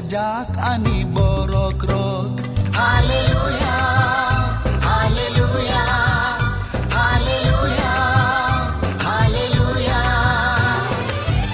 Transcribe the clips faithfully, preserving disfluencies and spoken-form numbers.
Jak ani borok rok. Hallelujah, hallelujah, hallelujah, hallelujah.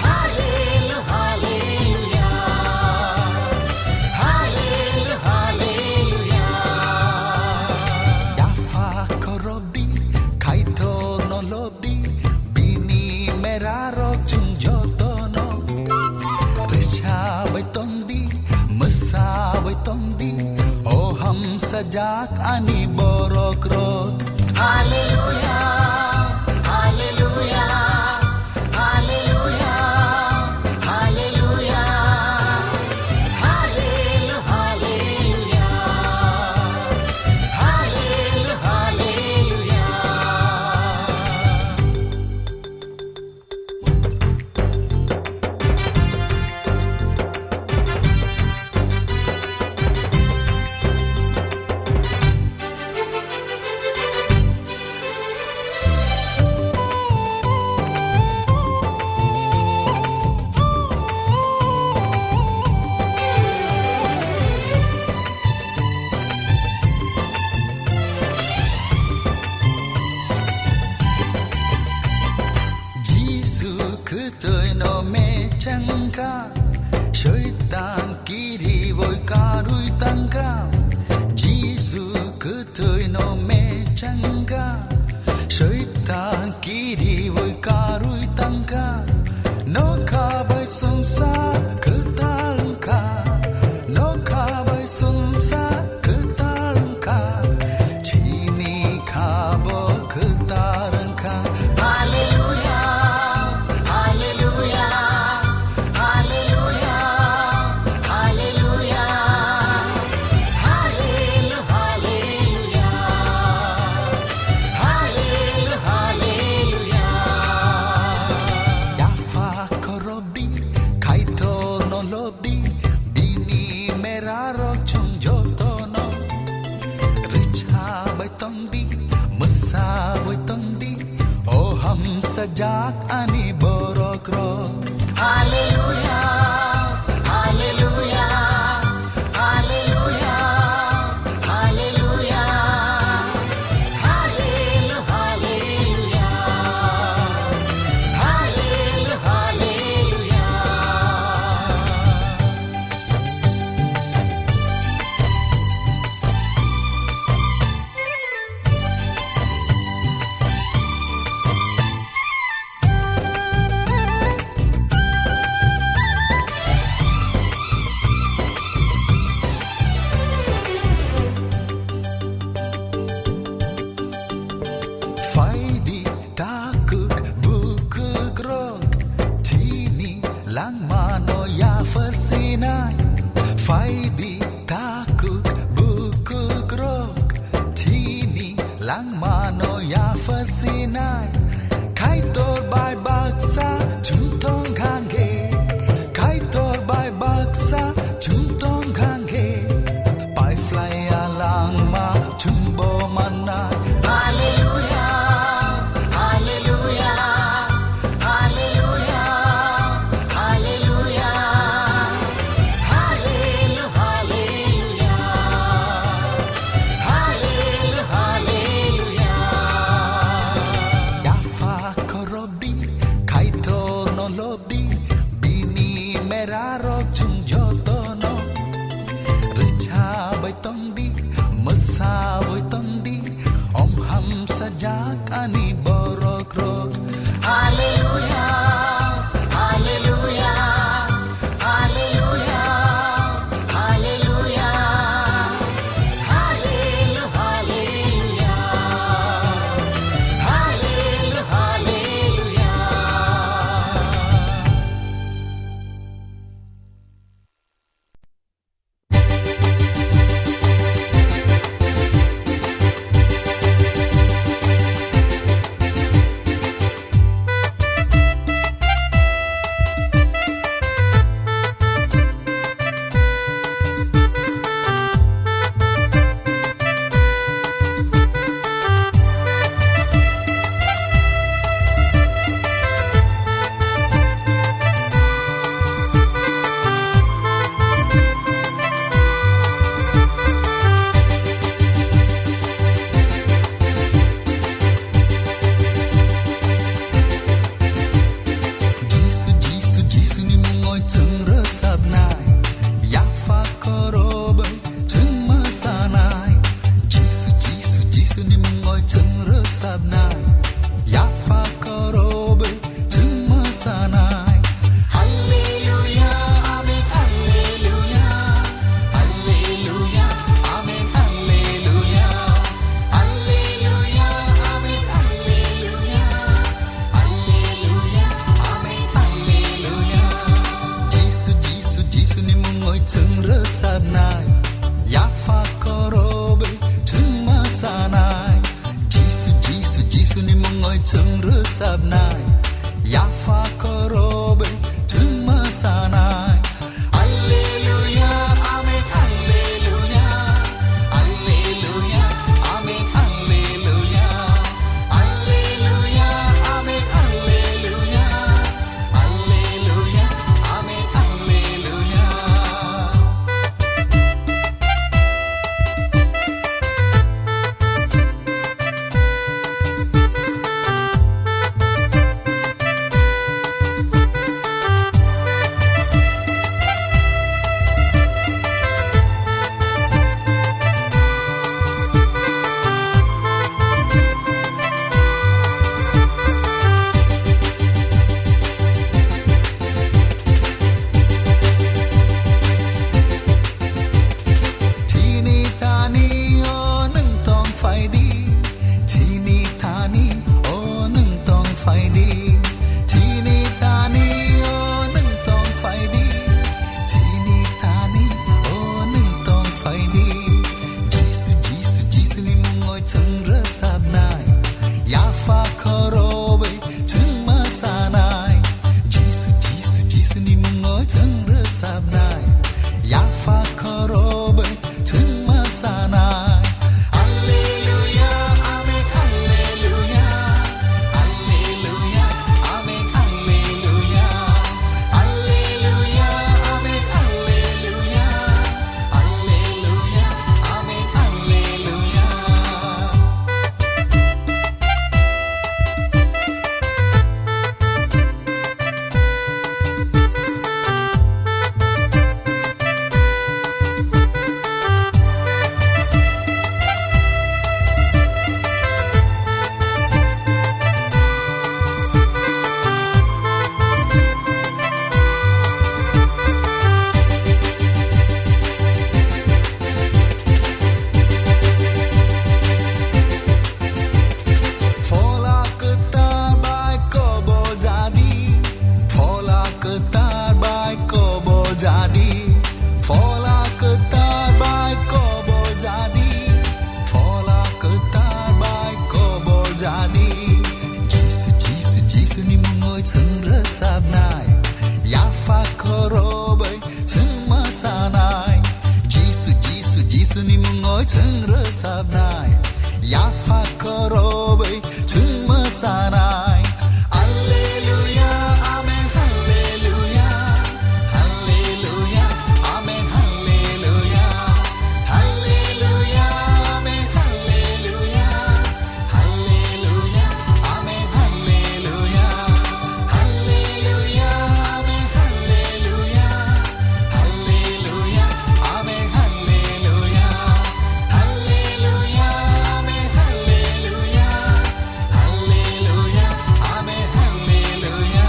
Hallelu-, hallelujah. Hallelu-, hallelujah. Yapha korobi, Kaitor no lobi, bini merarok chwng jotono. Rwcha bai tongdi, mwsa bai tongdi, o hamsajak ani borok rok. Hallelujah, hallelujah, hallelujah, hallelujah, hallelu-, hallelujah, hallelu-, hallelujah. Jisu kwtwino mechangkha, Soitan kiriwi karwi tangkha. Jisu kwtwino mechangkha, Soitan kiriwi karwi tangkha. Nokha bai songsa kwtal wngkha, nokha bai songsa kwtal wngkha. Chini khabo kwtal wngkha. Hallelujah, hallelujah, hallelujah, hallelujah. Hallelu-, hallelujah. Hallelu-, hallelujah. Yapha korobi, Kaitor no lobi, bini merarok chwng jotono. Rwcha bai tongdi, mwsa bai tongdi, o hamsajak ani borok rok. Hallelujah, hallelujah, hallelujah, hallelujah. Hallelu-, hallelujah. Hallelu-, hallelujah. Phaidi takhuk bukhuk rok, chini langmano yapharsinai. Phaidi takhuk bukhuk rok, chini langmano yapharsinai. Kaitor bai baksa chwng tong kha khe, Kaitor bai baksa chwng tong kha khe, paiphlaiya langma chwngbo mannai. Hallelujah, hallelujah, hallelujah, hallelujah. Hallelu-, hallelujah. Hallelu-, hallelujah. Yapha korobi, Oi chwng rwchapnai, yapha khorobwi chwng mwsanai. Alleluia, amen, alleluia. Alleluia, amen, alleluia. Alleluia, amen, alleluia. Alleluia, amen, alleluia. Thini thani o nwng tong phai di. Thini thani o nwng tong phai di. Thini thani o nwng tong phai di. Thini thani o nwng tong phai di. Jisu, Jisu, Jisu ni mungoi chwng rwchapnai. Yapha khorobwi chwng mwsanai. Jisu, Jisu, Jisu ni mungoi chwng rwchapnai. Yapha khorobwi chwng mwsanai. Alleluia, amen, alleluia. Alleluia, amen, alleluia. Alleluia, amen, alleluia. Alleluia, amen, alleluia. Phola kwtal bai kobol jadi, phola kwtal bai kobol jadi, phola kwtal bai kobol jadi, phola kwtal bai kobol jadi. Jisu, Jisu, Jisu ni mungoi chwng rwchapnai, yapha khorobwi chwng mwsanai. Jisu, Jisu, Jisu ni mungoi chwng rwchapnai. Yapha khorobwi chwng mwsanai. Alleluia, amen, alleluia. Alleluia, amen, alleluia. Alleluia, amen, alleluia. Alleluia, amen, alleluia. Alleluia, amen, alleluia. Alleluia, amen, alleluia. Alleluia, amen, alleluia. Alleluia, amen, alleluia.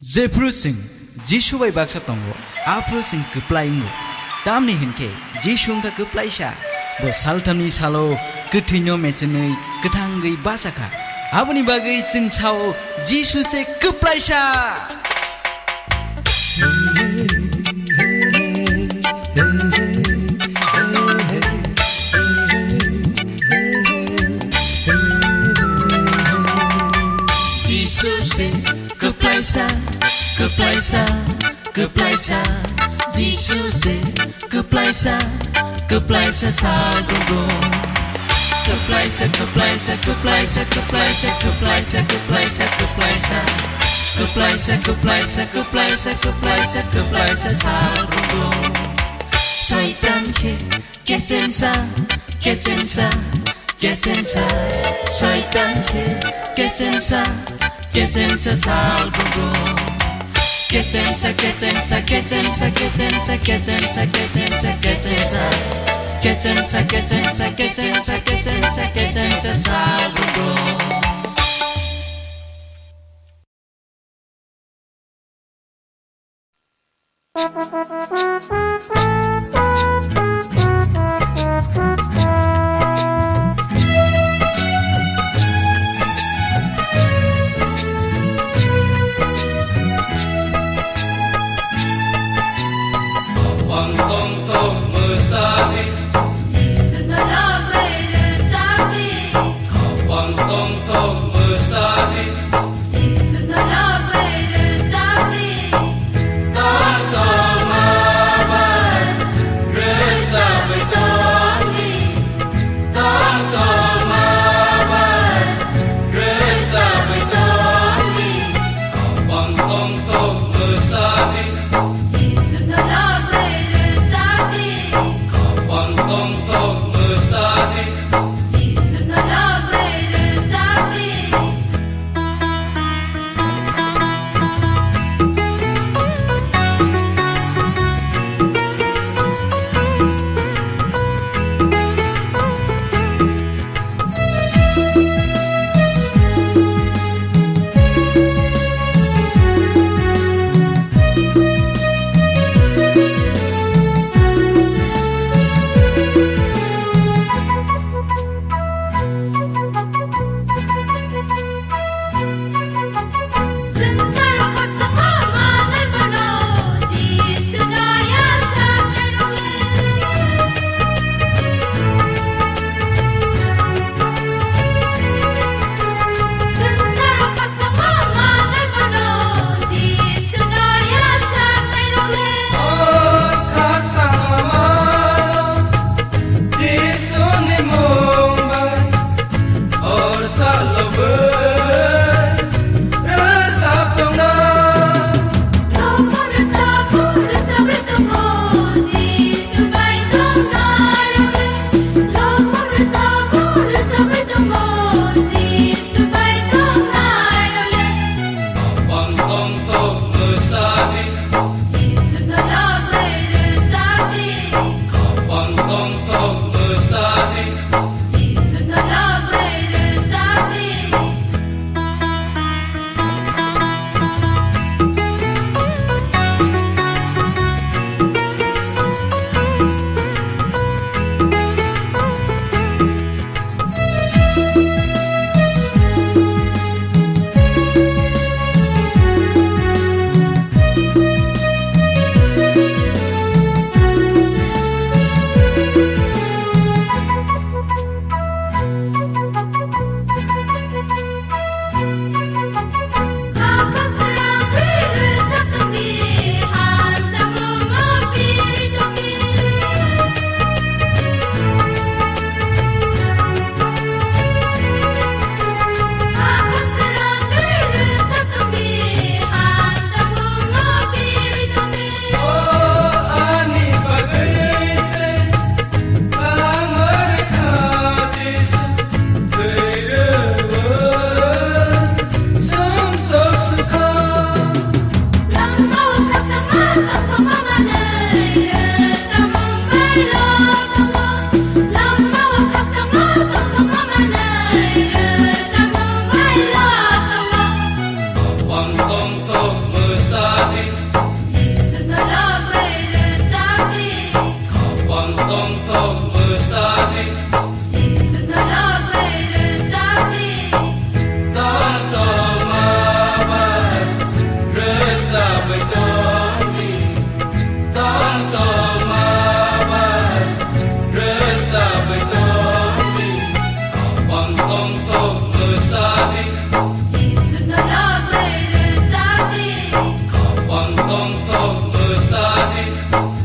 Jephru chwng Jisu bai baksa tongo, aphru chwng kwplai wngo. Tamni hinkhe Jisu wngkha kwplaisa. Bo salthamni salo kwthwino mechenwi kwthangwi bachakha. Aboni bagwi chwng sao, Jisu se kwplaisa! Jisu se kwplaisa, kwplaisa, kwplaisa, Jisu se kwplaisa, kwplaisa sal tongo. Kwplaisa, kwplaisa, kwplaisa, kwplaisa, kwplaisa, kwplaisa, kwplaisa. Kwplaisa, kwplaisa, kwplaisa, kwplaisa, kwplaisa sal tongo. Soitan khe kesensa, kesensa, kesensa. Soitan khe kesensa, kesensa sal tongo. Kesensa, kesensa, kesensa, kesensa, kesensa, kesensa, kesensa. Kesensa, kesensa, kesensa, kesensa, kesensa sal tongo. Tongthok mwsadi, Tongthok mwsadi. Jisuno lobwi rwchapdi. Khapang tongthok mwsadi. Jisuno lobwi rwchapdi. Tongthok ma bai rwchapwi tongdi. Tongthok ma bai rwchapwi tongdi. Khapang tongthok mwsadi. Jisuno lobwi rwchapdi. Khapang tongthok mwsadi.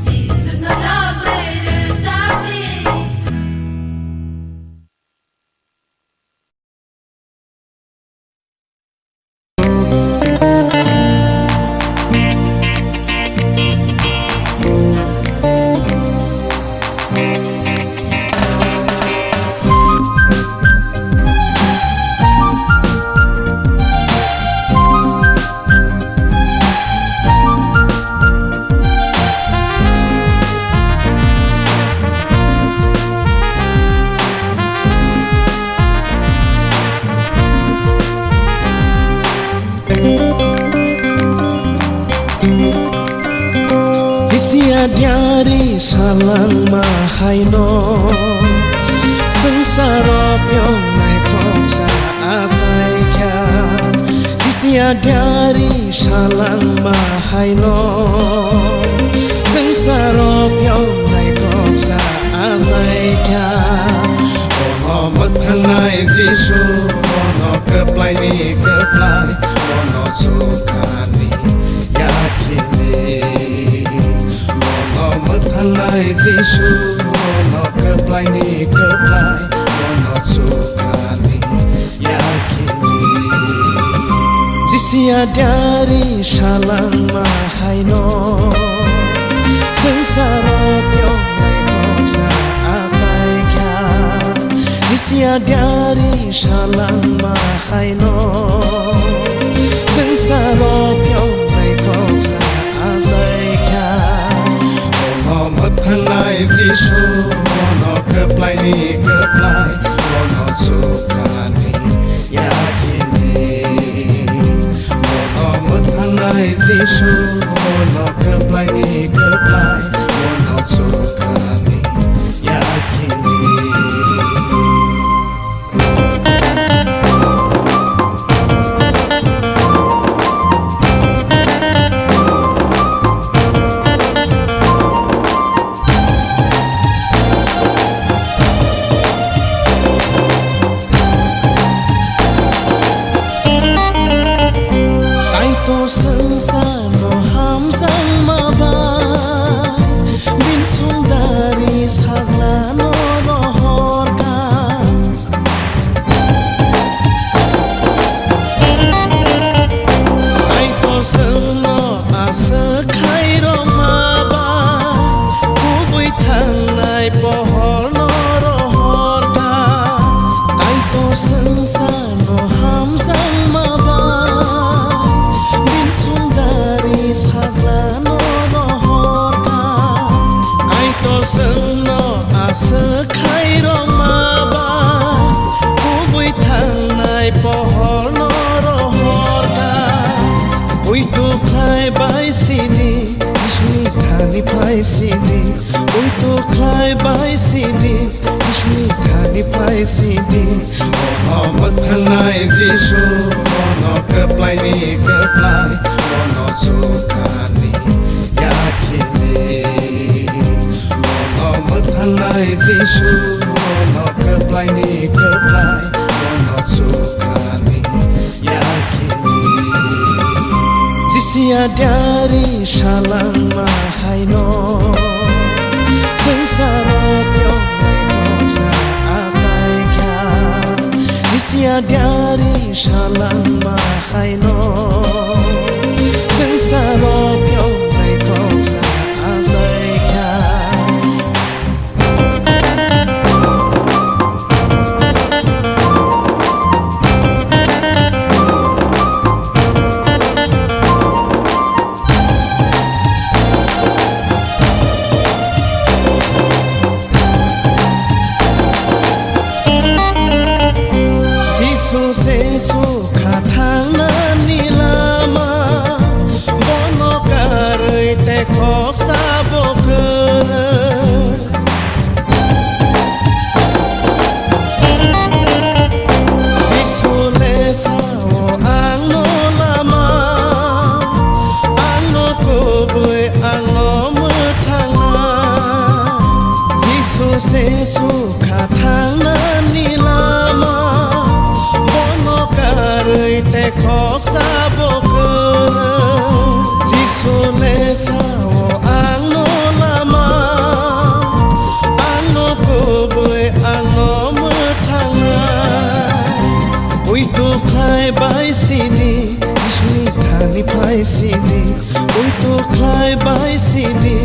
Jisuno lobwi rwchapdi. Jisiya diari salangma haino, swngcharo piyong naikhoksa achaikha. Jisiya diari salangma haino, swngcharo piyong naikhoksa achaikha. Bono mwthangnai Jisu, bono kwplaini kwplai, bono chukhani yakhini. Bono mwthangnai Jisu, bono kwplaini kwplai, bono chukhani yakhini. Jisiya diari salangma haino, swngcharo piyong naikhoksa Ya diari salangma haino, swngcharo phyongnai khoksa achaikha. Bono mwthangnai Jisu, bono kwplaini kwplai, bono chukrani yakhini. Bono mwthangnai Jisu, bono kwplaini kwplai, bono chukrani yakhini. Kaitor swngcharno hamjakma bai, bini sundari sajlano rohorkha. Kaitor chwngno aswk khairokma ba, kubui thangnai pohorno rohorkha. Kaitor swngcharno hamjakma ba, bini sundari sajlano rohorkha. Kaitor chwngno aswk khairokma ba, kubui thangnai pohorno rohorkha. Buitu khlai bai sidi, Jisuni thani phai sidi. Buitu khlai bai sidi, Jisuni thani phai sidi. Bono mwthangnai Jisu, bono kwplaini kwplai, bono chukrani yakhini. Bono mwthangnai Jisu, bono kwplaini kwplai, bono chukrani yakhini. Jisiya diari salangma haino, swngcharo phyongnai khoksa achaikha. Jisiya diari salangma haino, swngcharo phyongnai khoksa achaikha. Jisu se sukha thangnani lama, bono karwi tei khoksa bo kwrwi. Jisu le sao, "Angno lama, angno kubui, angno mwthangna." Jisu se sukha thangnani lama, bono karwi tei khoksa bo kwrwi. Jisu le sao, "Angno lama, angno kubui, angno mwthangna." Buitu khlai bai sidi, Jisuni thani phai sidi. Buitu khlai bai sidi,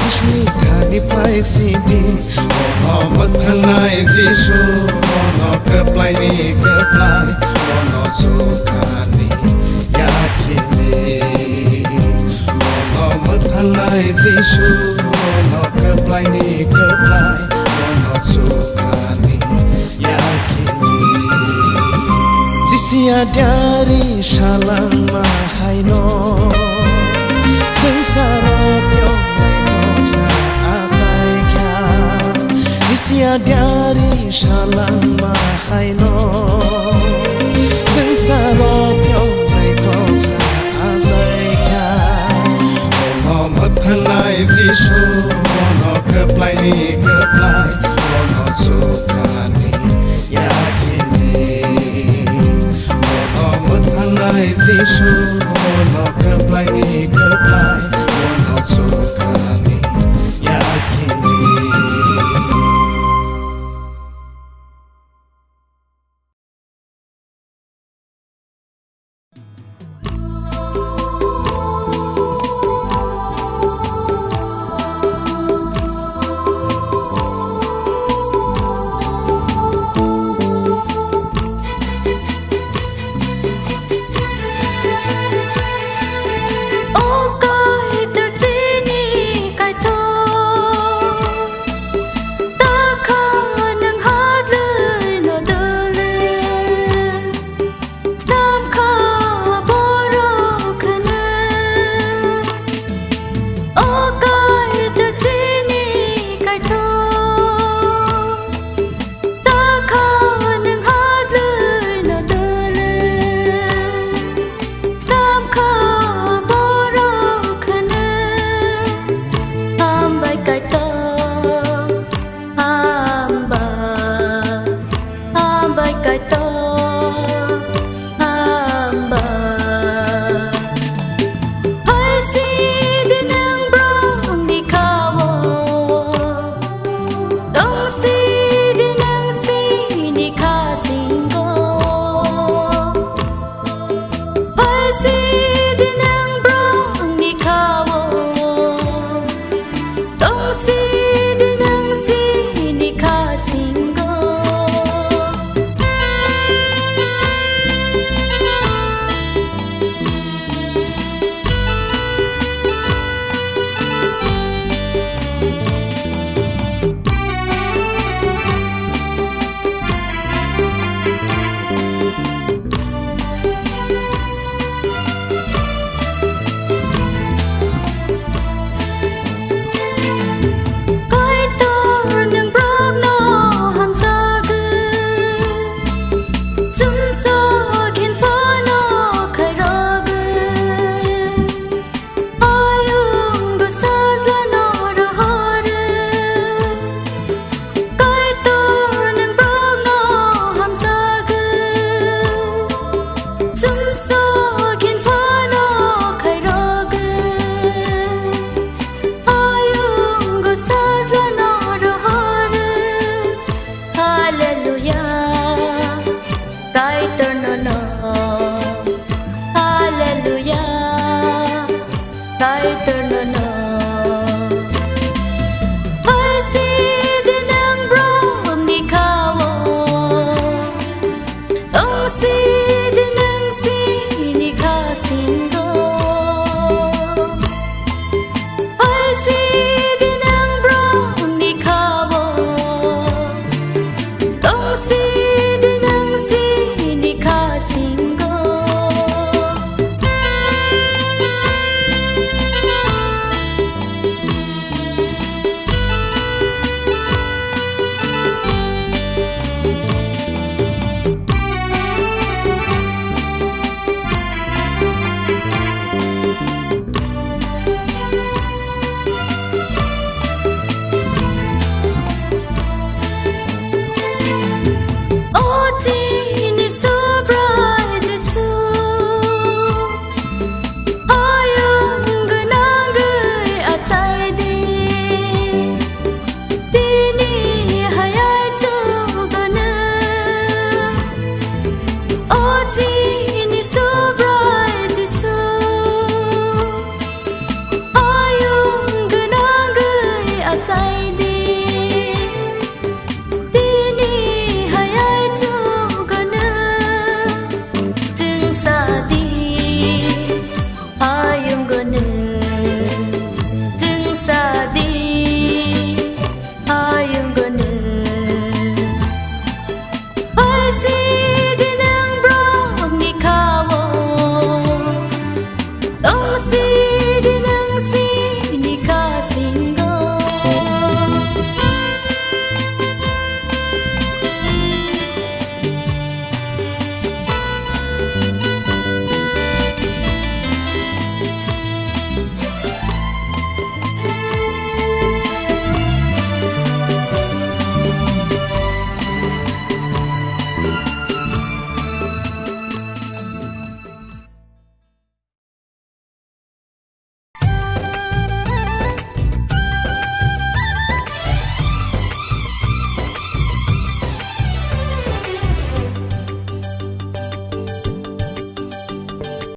Jisuni thani phai sidi. Bono mwthangnai Jisu, bono kwplaini kwplai, bono chukrani yakhini. Bono mwthangnai Jisu, bono kwplaini kwplai, bono chukrani yakhini. Jisiya diari salangma haino, swngcharo phyongnai khoksa achaikha. Jisiya diari salangma haino, swngcharo phyongnai khoksa achaikha. Bono mwthangnai Jisu, bono kwplaini kwplai, bono chu